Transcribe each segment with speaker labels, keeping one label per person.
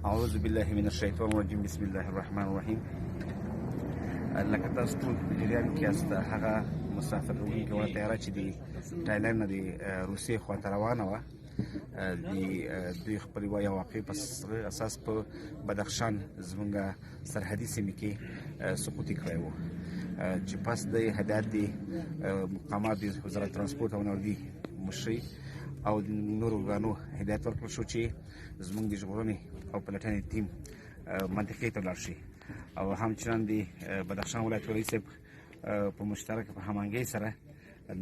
Speaker 1: اعوذ بالله من الشیطان الرجیم، بسم الله الرحمن الرحیم. لکه تاسو ټول په جریان کې یاست، هغه مسافر وړونکې وړه طیاره چې د تایلند نه د روسیې خواته روانه وه، د دوی خپل یو واقع په اساس په بدخشان زمونږ سرحدي سیمې کې سقوطي کړی وو، چې پس د هدایت د مقامات د وزارت ترانسپورت او نوردي مشري او د نورو ارګانو هدایت ورکړل شو چې زمونږ د ژغورنې او پلټنې ټیم منطقې ته ولاړ شي، او همچنان د بدخشان ولایت والي صاحب په مشترکه په هماهنګۍ سره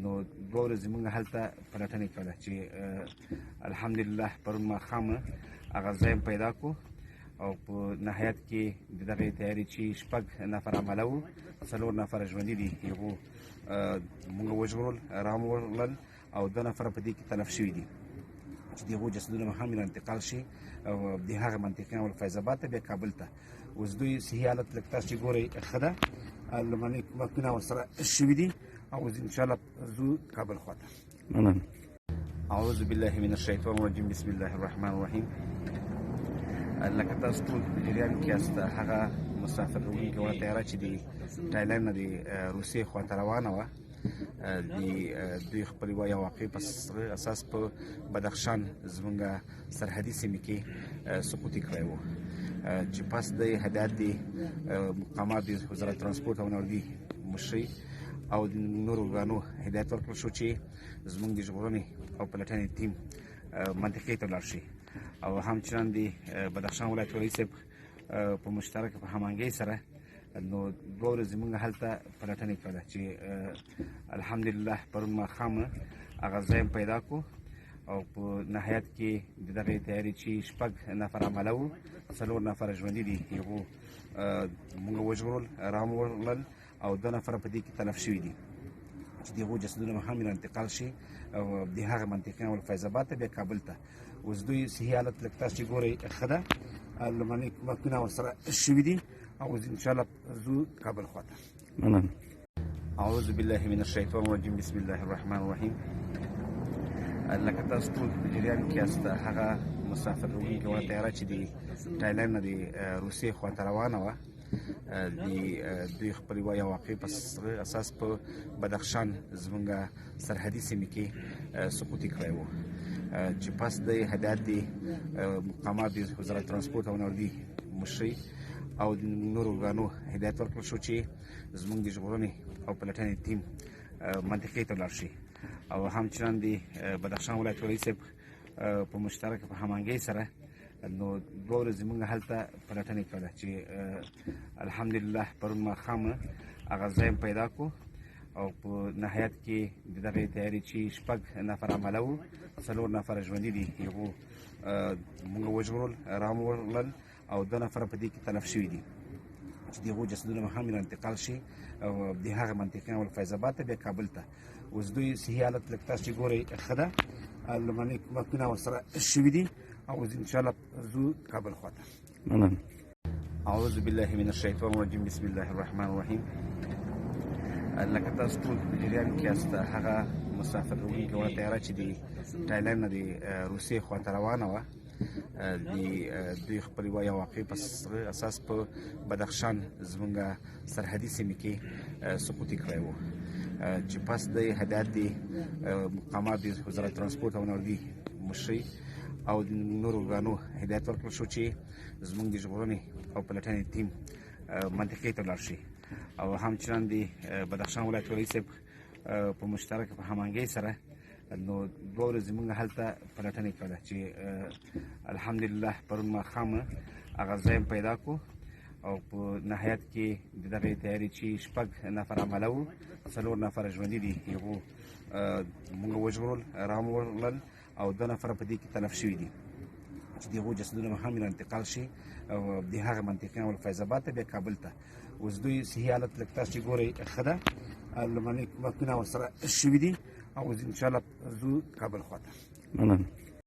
Speaker 1: نو 2 ورځې موږ هلته پلټنې کړله، چې الحمدلله پرون ماښام هغه ځای پیدا کړو، او په نهایت کې د دغې طیارې چې 6 نفر عمله وو، 4 نفره ژوندي دي، هغو موږ وژغورل، راوړل، او 2 نفره په دې کې تلف شوي دي، چې د هغو جسدونه به هم انتقال شي او د هغه منطقې نه فیض آباد ته بیا کابل ته. اوس دوی صحي حالت لږ تاسو چې ګورئ ښه ده، لومړني کمکونه ورسره شوي دي، او اوس انشاءالله ځو کابل خواته.
Speaker 2: مننه.
Speaker 1: اعوذ بالله من الشیطان الرجیم، بسم الله الرحمن الرحیم. لکه تاسو ټول په جریان کې یاست، هغه مسافر وړونکې وړه طیاره چې د تایلند نه د روسیې خواته روانه وه، د دوی خپل یو واقع په اساس په بدخشان زمونږ سرحدي سیمې کې سقوطي کړی وو، چې پس د هدایت د مقامات د وزارت ترانسپورت او نوردي مشري او د نورو ارګانو هدایت ورکړل شو چې زمونږ د ژغورنې او پلټنې ټیم منطقې ته ولاړ شي، او همچنان د بدخشان ولایت والي صاحب په مشترکه په هماهنګۍ سره نو 2 ورځې موږ هلته پلټنې کړله، چې الحمدلله پرون ماښام هغه ځای پیدا کړو، او په نهایت کې د دغې طیارې چې 6 نفر عمله وو، 4 نفره ژوندي دي، هغو موږ وژغورل، راوړل، او 2 نفره په دې کې تلف شوي دي، چې د هغو جسدونه به هم انتقال شي او د هغه منطقې نه فیض آباد ته بیا کابل ته. اوس دوی صحي حالت لږ تاسو چې ګورئ ښه ده، لومړني کمکونه ورسره شوي دي، او اوس انشاءالله ځو کابل خواته.
Speaker 2: مننه.
Speaker 1: اعوذ بالله من الشیطان الرجیم، بسم الله الرحمن الرحیم. لکه تاسو ټول په جریان کې یاست، هغه مسافر وړونکې وړه طیاره چې د تایلند نه د روسیې خواته روانه وه، د دوی خپل یو واقع په اساس په بدخشان زمونږ سرحدي سیمې کې سقوطي کړی وو، چې پس د هدایت د مقامات د وزارت ترانسپورت او نوردي مشري او د نورو ارګانو هدایت ورکړل شو چې زمونږ د ژغورنې او پلټنې ټیم منطقې ته ولاړ شي، او همچنان د بدخشان ولایت والي صاحب په مشترکه په هماهنګۍ سره نو 2 ورځې موږ هلته پلټنې کړله، چې الحمدلله پرون ماښام هغه ځای پیدا کړو، او په نهایت کې د دغې طیارې چې 6 نفر عمله وو، 4 نفره ژوندي دي، هغو موږ وژغورل، راوړل، او 2 نفره په دې کې تلف شوي دي، چې د هغو جسدونه به هم انتقال شي او د هغه منطقې نه فیض آباد ته بیا کابل ته. اوس دوی صحي حالت لږ تاسو چې ګورئ ښه ده، لومړني کمکونه ورسره شوي دي، او اوس انشاءالله ځو کابل خواته.
Speaker 2: مننه.
Speaker 1: اعوذ بالله من الشیطان الرجیم، بسم الله الرحمن الرحیم. لکه تاسو ټول په جریان کې یاست، هغه مسافر وړونکې وړه طیاره چې د تایلند نه د روسیې خواته روانه وه، د دوی خپل یو واقع په اساس په بدخشان زمونږ سرحدي سیمې کې سقوطي کړی وو، چې پس د هدایت د مقامات د وزارت ترانسپورت او نوردي مشري او د نورو ارګانو هدایت ورکړل شو چې زمونږ د ژغورنې او پلټنې ټیم منطقې ته ولاړ شي، او همچنان د بدخشان ولایت والي صاحب په مشترکه په هماهنګۍ سره نو 2 ورځې موږ هلته پلټنې کړله، چې الحمدلله پرون ماښام هغه ځای پیدا کړو، او په نهایت کې د دغې طیارې چې 6 نفر عمله وو، 4 نفره ژوندي دي، هغو موږ وژغورل، راوړل، او 2 نفره په دې کې تلف شوي دي، چې د هغو جسدونه به هم انتقال شي او د هغه منطقې نه فیض آباد ته بیا کابل ته. اوس دوی صحي حالت لږ تاسو چې ګورئ ښه ده، لومړني کمکونه ورسره شوي دي، او اوس انشاءالله ځو کابل خواته.
Speaker 2: مننه.